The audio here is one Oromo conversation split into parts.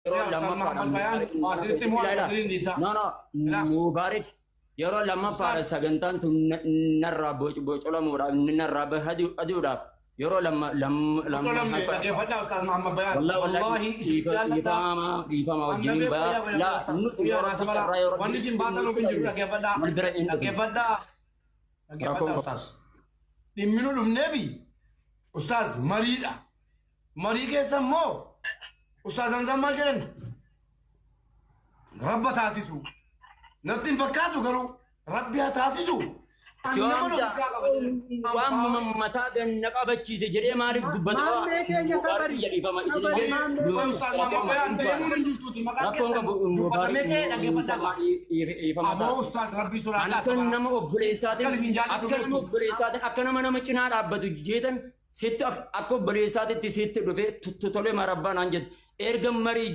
Yeroo Ustaaz lammaffaadha Muhammad Bayaan Mubaarik waa isinitti himu ilaala. waan Kadiriin dhiisaa. No, no, Silaa Mubaarik yeroo lammaffaadha Ustaaz sagantaan tun narraa bocolamuudhaaf, narraa aduudhaaf yeroo Bocolamne lammaffaa. Dhaggeeffadhaa Ustaaz Muhammad Bayaan. Wallahi wallahi Wallaahi isin jaalladhaa. Dhiifama, dhiifama Anna wajjiniin beeku bayaa yaa yaa laa Ustaaz. nuti Guyyaa yoo naa rabbi sabara. carraa yoo rabbi Wanni isin baatan nuuf hin jiru dhaggeeffadhaa. wal bira hin dhufne. Dhaggeeffadhaa. Rakkoon Dhaggeeffadhaa qabu. Ustaaz. Dhimmi nu dhufneefi Ustaaz mariidha. Marii keessa immoo Ustaaz Hamzaan maal jedhan? Rabba taasisu. Natti hin fakkaatu garuu Rabbi haa taasisu. Si An nama waamsa lolkaa qaba jedhan. An waan paawari. mataa ganna qabachiise jedhee maaliif dubbata? Maammee keenya Mubaarik sabari. jedhiifama Sabari isinillee maammee Yoo keenya. Ustaaz Muhammad Bayaan deemuun hin jirtuuti maqaan rakkoon keessan qabu. dubbatamee Mubaarik ka'ee dhaggeeffadhaa qaba. dhiifama Aboo ta'a. Ustaaz Rabbii An sodaadhaa akka sabara. nama obboleessaatiin Akkan isin jaalladhu akka nama beektu. obboleessaatiin akka nama nama cinaa dhaabbatu jeetan sitti akka obboleessaatitti sitti dhufe tolee marabbaa naan jette erga marii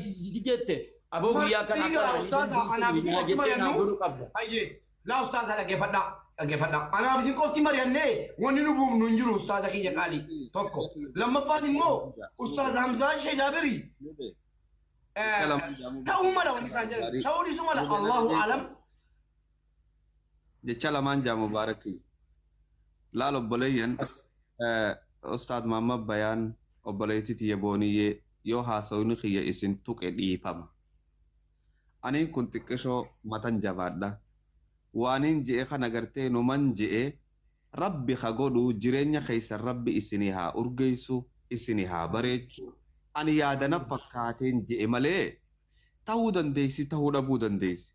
jette aboo guyyaa kana Marii akka gara Ustaaza anaaf isin naa qofti jettee naa mari'annu. godhuu qabda. Ayyee laa Ustaaza dhaggeeffadhaa dhaggeeffadhaa. Anaaf isin qofti mari'annee wanni nu buufnu hin jiru Ustaaza kiyya qaalii tokko. Lammaffaan immoo Ustaaza Hamzaa Shee Jaabirii ta'uu mala wanni isaan jedhan ta'uu dhiisuu mala Allahu alam. Jecha lamaan jaa Mubaarakii. Laal obboleeyyan, Ustaad Muhammad Bayaan, obboleettii tiyya Booniyyee, yoo haasawni kiyya isin tuqe dhiifama. Aniin kun xiqqishoo matan jabaadha. Waaniin je'e kana gartee numan je'e Rabbi ha godhu, jireenya keessan Rabbi isinii haa urgeessu, isinii haa bareechu. Ani yaadana fakkaateen je'e malee ta'uu dandeessi, ta'uu dhabuu dandeessi.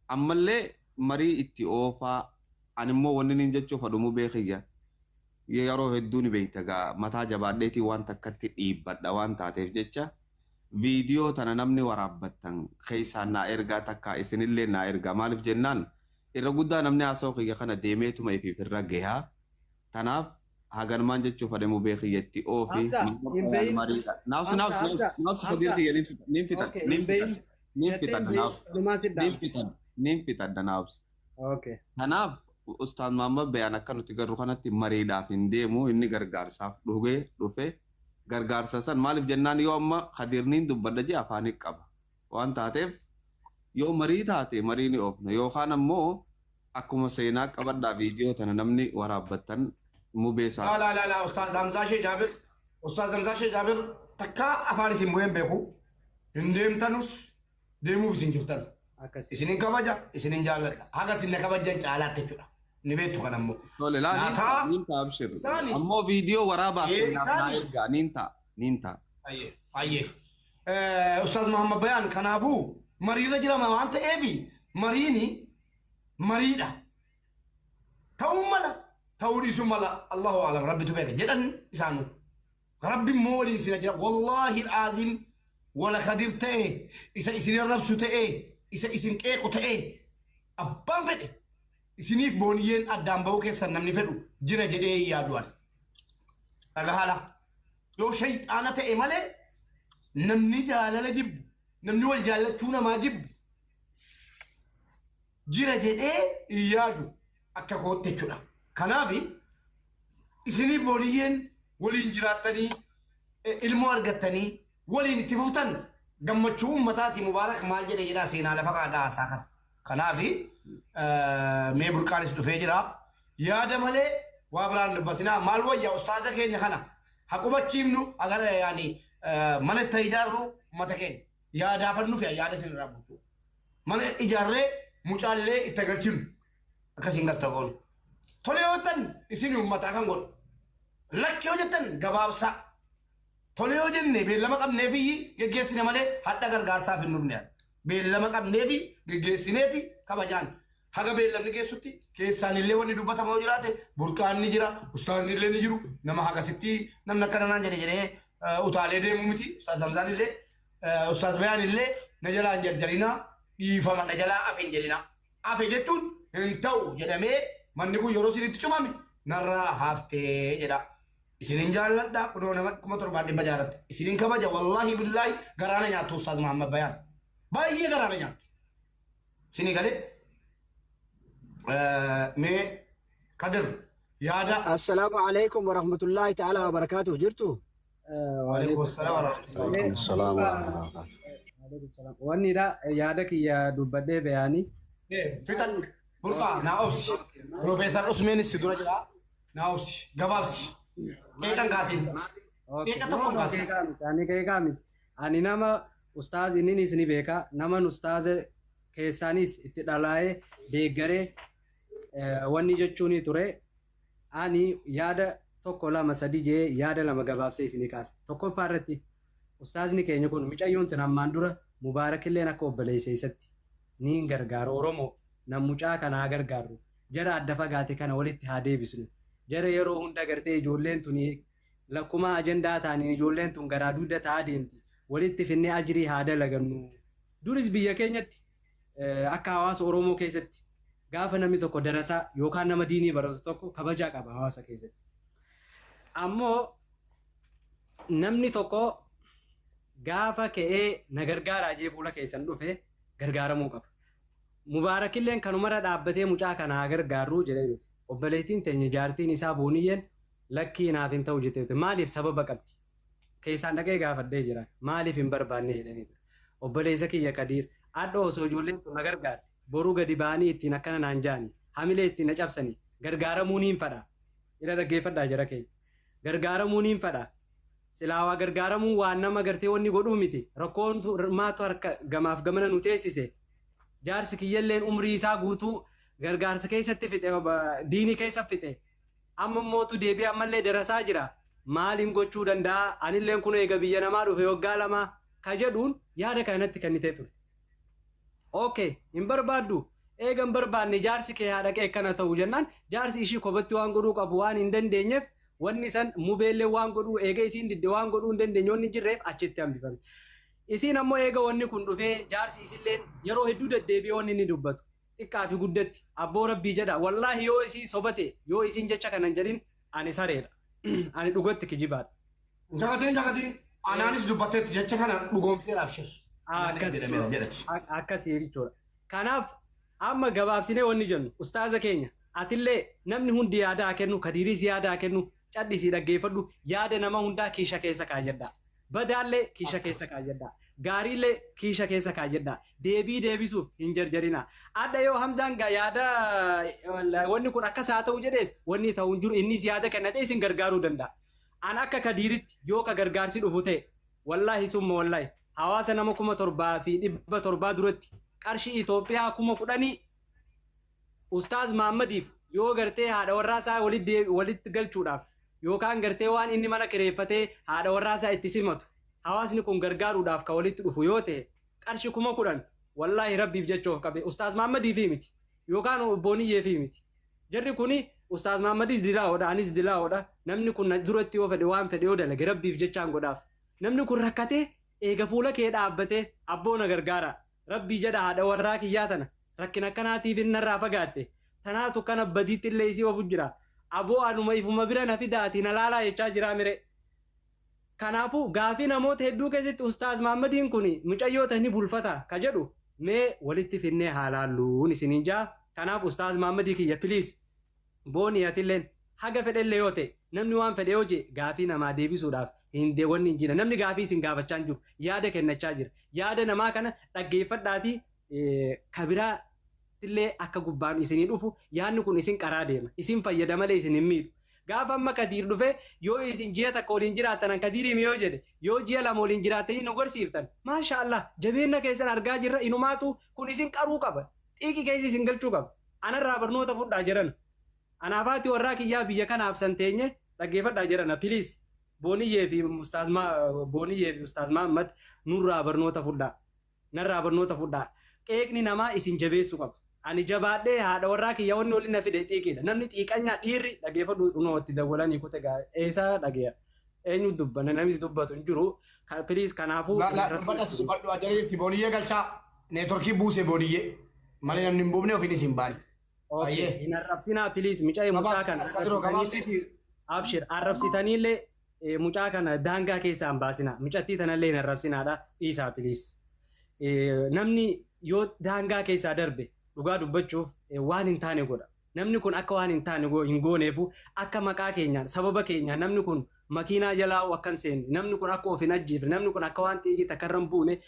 Ammallee marii itti oofaa. Ani immoo wanni niin jechuuf hadhumuu beekiyya. Yeroo hedduu ni beekta gaa mataa jabaadheetii waan takkatti dhiibbadha waan taateef jecha viidiyoo tana namni waraabbattan keessaan naa ergaa, takka isinillee naa ergaa. Maaliif jennaan irra guddaa namni haasa'u kiyya kana deemeetuma ifiif irra gahaa. Tanaaf haganumaan jechuuf adeemu beekiyya itti oofi. Hamza, hin beyin. Mariidha. Naafsi Hamza, naafsi Hamza, naafsi Kadiir Hamza. kiyya niin fitan Okay, hin niin fitan beyin. niin Jettee fitan hin beyin. naafsi Dhumaan si niin dhaama. fitan niin fitan naafsi. Okay. Kanaaf Ustaaz Muhammad Bayaan akka nuti garuu kanatti mariidhaaf hin deemu, inni gargaarsaaf dhugee dhufe. Gargaarsa san maaliif jennaan yoo amma Kadirniin dubbadha jee afaanii qaba waan taateef yoo marii taate marii ni oofna yookaan ammoo akkuma seenaa qabadhaa viidiyoo tana namni waraabbattan mubeessaa. Laa laa laa laa Ustaaz Hamzaa Shee Jaabir Ustaaz Hamzaa Shee Jaabir takka afaan isin bu'een beeku hin deemtanus deemuuf isin jirtan. Akkasii. Isinin kabaja, isinin jaalladha. Haga isin na kabajan caalaatti jechuudha. Ni beektu kan ammoo. Tole laa Naa niin ta'a. ta'a niin ta'a abshir. Isaani. Ammoo viidiyoo waraabaaf Ee, seenaaf naa isaani. ergaa niin ta'a niin ta'a. Ayyee ayyee. Ustaaz Muhammad Bayaan kanaafuu mariirra jirama waan ta'eefi mariini mariidha. Ta'uu mala ta'uu dhiisuu mala Allahu alam Rabbitu beeka jedhan isaanu. Rabbi immoo waliin sina jira. Wallaahi aazim wala Kadir ta'e isa isin arrabsu ta'e isa isin qeequ ta'e abbaan fedhe isiniif Booniyyeen addaan bahuu keessan namni fedhu jira jedhee hin yaadu'an. Dhagahala. Yoo shayxaana ta'e malee namni jaalala jibbu, namni wal jaallachuu namaa jibbu jira jedhee hin yaadu akka kootti jechuudha. Kanaaf isiniif Booniyyeen waliin jiraattanii ilmoo argattanii waliin itti fuftan gammachuu uummataati. Mubaarak maal jedhe jedhaa seenaa lafa kaadhaa haasaa kana. Kanaaf mee burqaanis dhufee jira. Yaada malee waa biraan dubbatinaa. Maal wayya ustaaza keenya kana haqubachiifnu agara yaani mana itti ijaarru uummata keenya yaadaafannu fi yaada isin irraa bulchuu. Mana ijaarree mucaallee itti agarchinu akkasiin galta goonu. Tole yoo jettan isin uummataa kan godhu. Lakki yoo jettan gabaabsaa. Tole yoo jenne beellama qabneefiyyi geggeessine malee hadha gargaarsaaf hin dhufne. Beellama qabneefi geggeessineeti kabajaan. Haga beellamni geessutti keessaan illee wanni dubbatamu yoo jiraate burqaan ni jira, ustaazni illee ni jiru. Nama hagasitti namni akkana naan jedhe jedhee utaalee deemu miti. Ustaaz Hamzaan illee Ustaaz Bayaan illee na jalaa hin jarjarinaa, dhiifama na jalaa hafe hin jedhinaa. Hafe jechuun hin ta'u jedhamee manni kun yeroo isinitti cufame narraa haftee jedha. Isinin jaalladha kunoo nama 7600tti. Isinin kabaja wallaahi billaahi garaana nyaattu Ustaaz Muhammad Bayaan. Baay'ee garaana nyaattu. Isinii galee mee Kadir yaada. Assalaamu alaikum warahmatullahi ta'ala wabarakaatuh. Jirtu? Waalaikum assalam warahmatullahi. Waalaikum salaam warahmatullahi wabarakatuh. Waalaikum salaam. Wanni dha yaada kiyya dubbadhee bayaanii. Fixan burqaa naa obsi. Piroofeesar Usmeenis si dura jira. Naa obsi. Gabaabsi. Qeeqan kaasin. Qeeqa tokkoon kaasin. Ani qeeqaa miti. Ani nama ustaaz inninis ni beeka. Naman ustaaza keessaanis itti dhalaa'ee deeggaree wanni jechuun ture. Ani yaada 1 2 3 jee yaada 2 gabaabsee isinii kaasa. Tokkoffaa irratti ustaazni keenya kun mucayyoon tun ammaan dura Mubaarakilleen akka obboleessa isatti niin gargaaru Oromoo nam mucaa kana haa gargaarru. Jara adda fagaate kana walitti haa deebisnu. Jara yeroo hunda gartee ijoolleen tun lakkumaa ajandaa ta'aniin ijoolleen tun garaa dugda ta'aa deemti. Walitti finnee ajirii haa dalagannu. Duris biyya keenyatti akka hawaasa Oromoo keessatti gaafa namni tokko darasaa yookaan nama diinii baratu tokko kabajaa qaba hawaasa keessatti. Ammoo namni tokko gaafa ka'ee na gargaaraa jee fuula keessan dhufe gargaaramuu qaba. Mubaarakilleen kanumarra dhaabbatee mucaa kana haa gargaarru jedhee dhufe. Obboleettiin teenya jaartiin isaa Booniyyeen lakkii naaf hin ta'u jettee maaliif sababa qabdi? Keessaan dhaqee gaafadhee jira. Maaliif hin barbaanne jedhanii ture. Obboleessa kiyya Kadiir adda osoo ijoolleen tun na gargaarte boruu gadi ba'anii ittiin akkana naan jaani hamilee ittiin na cabsanii gargaaramuu niin fadha. Ila dhaggeeffadhaa jara keenya. Gargaaramuu niin fadha. Silaawaa gargaaramuu waan nama gartee wanni godhuu miti. Rakkoon maatu harka gamaaf gamana nu teessise. Jaarsi kiyyalleen umrii isaa guutuu gargaarsa keessatti fixe diinii keessa fixe. Amma mootu deebi'ee ammallee darasaa jira. Maaliin gochuu danda'a? Anilleen kun eega biyya namaa dhufe waggaa 2 ka jedhuun yaada kanatti kennitee turte. Okay, hin barbaaddu. Eega hin barbaanne jaarsi kee haadha kee akkana ta'u jennaan jaarsi ishii kophatti waan godhuu qabu waan hin dandeenyeef wanni san mubeellee waan godhuu eega isiin didde waan godhuu hin dandeenye wanni jirreef achitti hambifame. Isiin ammoo eega wanni kun dhufee jaarsi isilleen yeroo hedduu deddeebi'ee wanni inni dubbatu xiqqaa fi guddatti abboo rabbii jedha wallaahi yoo isiin sobate yoo isiin jecha kana hin jedhin ani sareedha. Ani dhugatti kijibaadha. Jakatiin jakatiin anaanis dubbatteetti jecha kana dhugoomseera abshir. Akkasii jechuudha. Kanaaf amma gabaabsinee wanni jennu ustaaza keenya atillee namni hundi yaada haa kennu Kadiiris yaada haa kennu cadhisii dhaggeeffadhu yaada nama hundaa kiisha keessa kaayyadhaa. Badaallee kiisha keessa kaayyadhaa. Gaariillee kiisha keessa kaayyadhaa. Deebii deebisuuf hin jarjarinaa. Adda yoo Hamzaan yaada wanni kun akkas haa ta'u jedhees wanni ta'u hin jiru innis yaada kennatee isin gargaaruu danda'a. An akka Kadiiritti yoo ka gargaarsi dhufu ta'e wallaahi summa wallaahi hawaasa nama 7700 duratti qarshii Itoophiyaa 10,000 Ustaaz Mahammadiif yoo gartee haadha warraa isaa walitti galchuudhaaf yookaan gartee waan inni mana kireeffatee haadha warraa isaa itti simatu hawaasni kun gargaaruudhaaf ka walitti dhufu yoo ta'e qarshii 10,000 wallaahi rabbiif jecha of qabe Ustaaz Mahammadiifi miti yookaan Booniyyeefi miti. Jarri kuni Ustaaz Mahammadis dilaa'oodha anis dilaa'oodha namni kun duratti yoo fedhe waan fedhe yoo dalage rabbiif jechaan godhaaf. Namni kun rakkatee eega fuula kee dhaabbatee abboo na gargaara rabbii jedha haadha warraa kiyyaa tana rakkina akkanaatiif inni narraa fagaatte tanaatu kana badiitti illee isii ofu jira aboo anuma ifuma bira na fidaati na laalaa jechaa jira mire. Kanaafuu gaafii namoota hedduu keessatti Ustaaz Mahammadiin kun mucayyoota ni bulfata ka jedhu mee walitti finnee haa laalluun isiniin jaa. Kanaaf Ustaaz Mahammadii kiyya piliis Boonii atilleen haga fedhellee yoo ta'e namni waan fedhe yoo jee gaafii namaa deebisuudhaaf hin wanni hin jira. Namni gaafii isin gaafachaa hin jiru yaada kennachaa jira. Yaada namaa kana dhaggeeffadhaatii kabiraatillee akka gubbaan isinii dhufu yaadni kun isin qaraa deema. Isin fayyada malee isin hin miidhu. Gaafa amma Kadiir dhufe yoo isin ji'a 1 waliin jiraattan Kadiir himi yoo jedhe yoo ji'a 2 waliin jiraattanii nu garsiiftan maasha Allah jabeenya keessan argaa jirra inumaatu kun isin qaruu qaba. Xiiqii keessa isin galchuu qaba. Anarraa barnoota fudhaa jiran. Anaafaati warraa kiyyaa biyya kanaaf san teenye dhaggeeffadhaa jiran piliis Booniyyee fi Ustaaz Mahammad nurraa barnoota fudhaa. Narraa barnoota fudhaa. Qeeqni namaa isin jabeessuu qaba. Ani jabaadhee haadha warraa kiyya wanni waliin na fide xiiqiidha. Namni xiiqanyaa dhiirri dhaggeeffadhu unoo itti dawwalanii kute eessaa dhageera. Eenyu dubbanna namni dubbatu hin jiru. Piliis kanaafuu. Dubbadhu ajajatti Booniyyee galchaa neetworkii buuse Booniyyee malee namni hin buufne ofiinis hin baane. Hin arrabsinaa piliis mucaa mucaa kana. Abshir arrabsitaniillee mucaa kana daangaa keessaa hin baasinaa. Mucattii tanallee hin arrabsinaadha dhiisaa piliis. Namni yoo daangaa keessaa darbe dhugaa dubbachuuf waan hin taane godha. Namni kun akka waan hin taane hin gooneefu akka maqaa keenyaan sababa keenyaan namni kun makiinaa jalaa akka hin seenne namni kun akka of hin ajjeefne namni kun akka waan xiiqii takka irra hin buune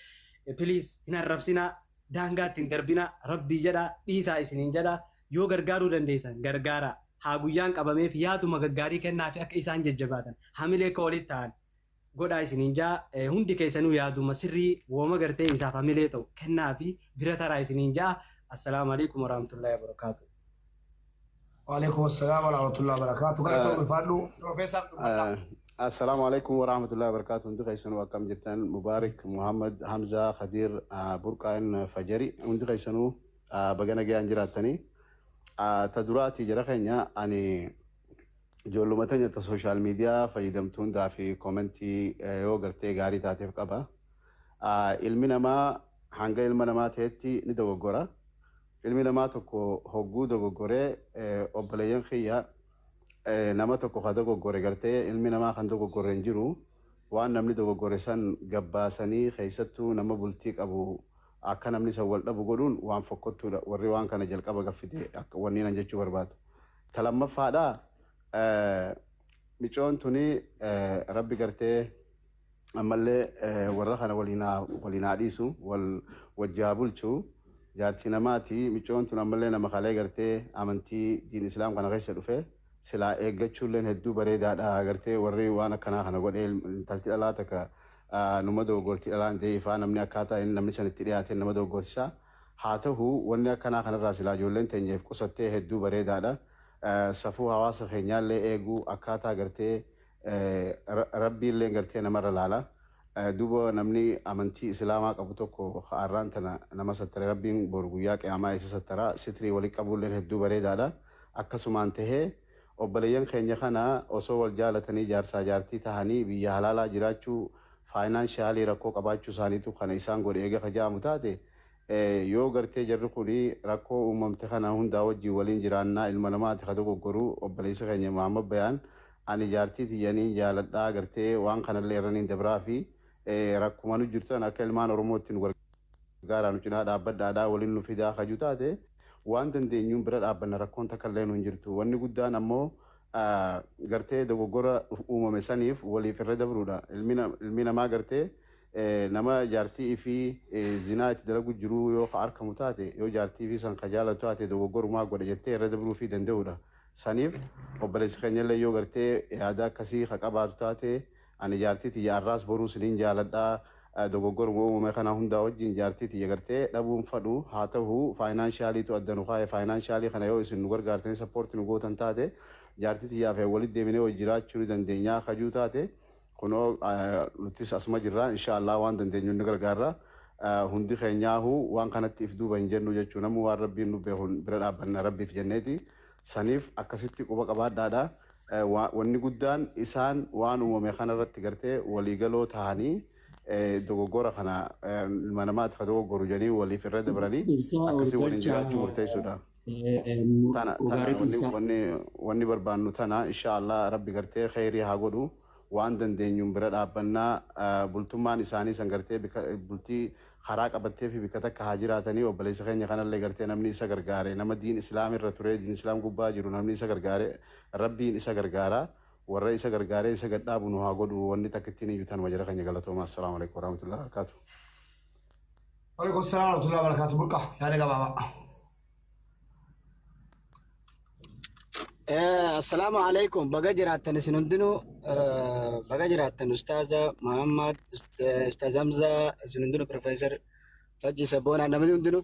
Please hin arrabsinaa, daangaatti hin darbinaa, rabbii jedhaa, dhiisaa isiniin jedhaa, yoo gargaaruu dandeessan gargaaraa. Haa guyyaan qabameef yaaduma gaggaarii kennaa fi akka isaan jajjabaatan hamilee akka walitti ta'an godhaa isiniin jaa. Hundi keessanuu yaaduma sirrii wooma gartee isaaf hamilee ta'u kennaa fi bira taraa isiniin jaa. Assalaamu alaikum warahmatullahi wabarakaatu. Waalaikum assalam warahmatullahi wabarakatuh. Galatoon ulfaadhu. Profeesar dubbadhaa. Assalaamu alaikum warahmatullahi wabarakatuh. Hundi keessanuu akkam jirtan? Mubaarik, Muhammad, Hamza, Khadir, Burqaan, Fajari. Hundi keessanuu baga nagayaan jiraattanii. Ta duraati jara keenya, ani ijoolluma teenya ta social media fayyadamtu hundaa fi comment yoo gartee gaarii taateef qaba. Ilmi namaa hanga ilma namaa ta'etti ni dogoggora. Ilmi namaa tokko hogguu dogoggoree, obboleeyyan kiyya, nama tokko ka dogoggore gartee ilmi namaa kan dogoggore hin jiru, waan namni dogoggore san gabbaasanii keessattuu nama bultii qabu akka namni san wal dhabu godhuun waan fokkottuudha, warri waan kana jalqaba gaffite akka wanni nan jechuu barbaadu. Ta lammaffaadha, micoon tuni rabbi gartee ammallee warra kana waliin haa dhiisu, wal wajji haa bulchu. Jaartii namaati micoon tun. Ammallee nama kalee gartee amantii diin islaam kana keessa dhufe silaa eeggachuulleen hedduu bareedaadha. Gartee warri waan akkanaa kana godhee, intalti dhalaa takka numa dogoggorti, dhalaan deefaa namni akkaataa inni namni san itti dhiyaate nama dogoggorsiisa. Haa ta'u, wanni akkanaa kanarraa silaa ijoolleen teenyeef qusattee hedduu bareedaadha. Safuu hawaasa keenyaallee eeguu akkaataa gartee rabbiillee gartee namarra laala. Duuba namni amantii islaamaa qabu tokko har'aan tana nama sattare, rabbiin boru guyyaa qiyaamaa isa sattara. Sitrii walii qabuulleen hedduu bareedaadha. Akkasumaan tahee obboleeyyan keenya kana osoo wal jaalatanii jaarsaa jaartii tahanii biyya halaalaa jiraachuu, financial rakkoo qabaachuu isaaniitu kana isaan godhe eega kajaamu taate, yoo gartee jarri kuni rakkoo uumamte kana hundaa wajjin waliin jiraannaa, ilma namaati ka dogoggoru. Obboleessa keenya Muhammad Bayaan, ani jaartii tiyyanii jaaladhaa, gartee waan kanallee irraniin dabraa fi rakkuma nu jirtan akka ilmaan Oromootti nu gargaaraa, nu cinaa dhaabbadhaadhaa, waliin nu fidaa kaju taate, waan dandeenyuun bira dhaabbanna, rakkoon takka illee nu hin jirtu. Wanni guddaan ammoo gartee dogoggora uumame saniif waliif irra dabruudha. Ilmi namaa gartee nama jaartii fi zinaa itti dalagu jiru yoo ka argamu taate, yoo jaartii fi san ka jaalatu taate, dogoggorumaa godhe jettee irra dabruu fi danda'uudha. Saniif obboleessi keenyallee yoo gartee yaada akkasii ka qabaatu taate, ani jaartii tiyya arraas boruu siniin jaaladhaa, dogoggoruma uumame kana hundaa wajjin jaartii tiyya gartee dhabuun fadhu, haa ta'u financial adda nu kaa'e, financial kana yoo isin nu gargaartanii support nu gootan taate, jaartii tiyyaaf walitti deebinee wajji jiraachuu ni dandeenyaa kajuu taate, kunoo nutis asuma jirra, insha Allah waan dandeenyu ni gargaarra. Hundi keenyaahu waan kanatti if duuba hin jennu jechuu, namni waan rabbiin nu beekun bira dhaabbanna rabbiif jenneeti. Saniif akkasitti quba qabaadhaadha. Wanni guddaan isaan waan uumame kanarratti gartee waliigaloo tahanii dogoggora kana ilma namaati ka dogoggoru jedhanii waliif irra dabranii Ibsaa akkasii waliin olgalchaa jiraachuu murteessuudha. Tana tana Mubaarak wanni ibsaa. wanni barbaannu tana. Insha Allah rabbi gartee kheyrii haa godhu, waan dandeenyuun bira dhaabbannaa. Bultummaan isaanii san gartee bultii karaa qabattee fi bikka takka haa jiraatanii. Obboleessa keenya kanallee gartee namni isa gargaare, nama diin islaam irra ture, diin islaam gubbaa jiru, namni isa gargaare rabbiin isa gargaara. Warra isa gargaaree isa gadhaabu nu haa godhu. Wanni takka ittiin iyyuu tanuma jara keenya. Galatooma. Assalaamu alaikum warahmatullahi wabarakatuh. Waalaikum salaam warahmatullahi wabarakatuh. Burqa yaada gabaabaa. Assalaamu alaikum. Baga jiraattan isin hundinuu, baga jiraattan Ustaaza Muhammad, Ustaaz Hamza, isin hundinuu, Profeesar Fajji Sabboonaa, namni hundinuu.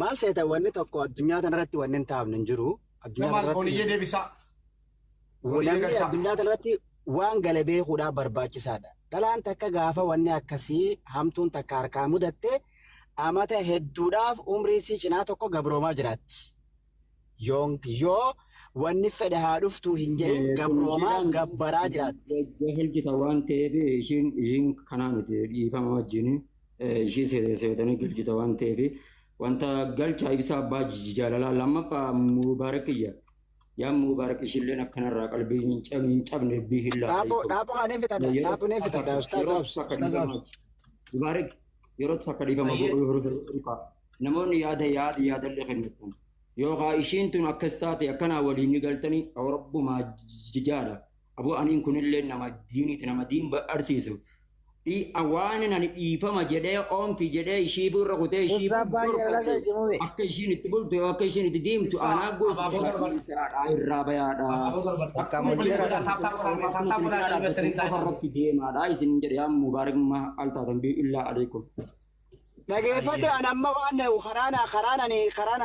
Maal seeta, wanni tokko addunyaa kanarratti wanni hin taa'amne hin jiru. Addunyaa Jamaal kanarratti Booniyyee deebisaa. Booniyyee namni galchaa. addunyaa kanarratti waan gale beekuudhaaf barbaachisaadha. Dhalaan takka gaafa wanni akkasii hamtuun takka harkaa mudatte, amata hedduudhaaf umrii isii cinaa tokko gabroomaa jiraatti. Yoo wanni fedhe haa dhuftuu hin jedhin gabroomaa gabbaraa jiraatti. Galchita waan ta'eef ishiin kanaa miti, dhiifama wajjin, ishii seetanii galchita waan ta'eef wanta galcha ibsaa abbaa jaalalaa. Lammaffaa Mubaarakiyya yaa Mubaarak, ishilleen akkanarraa qalbii hin cabne bihillaa. Dhaaboo dhaaboo kan hin fixadha. Dhaaboo hin fixadha. Ustaaz Yeroo Obs. takka Ustaaz dhiifama Obs. Mubaarak, yeroo takka dhiifama godhuu, namoonni yaada yaadallee kennatan yookaan ishiin tun akkas taate akkanaa waliin ni galtanii rabbumaa jaadha. Aboo, aniin kunillee nama diiniiti, nama diin barsiisu. Waan ani dhiifama jedhee oomfi jedhee ishii burra kutee ishii Ibsaa baay'ee dhorkadhe laga jimuwe. akka ishiin itti bultu akka ishiin itti deemtu Ibsaa anaa gosa abaaboo darbadhu. isaadha irraa bayaadha. Abaaboo darbadhu. Akkam Please jira. godhaa taaptaap godhaa taaptaap godhaa qalbeettanii Qofa taa'aa. irratti deemaadha isin jedhe yaa mubaarak ma altaatan bi illaa alaikum. Dhageeffadhu an amma waan karaan karaan ani karaan.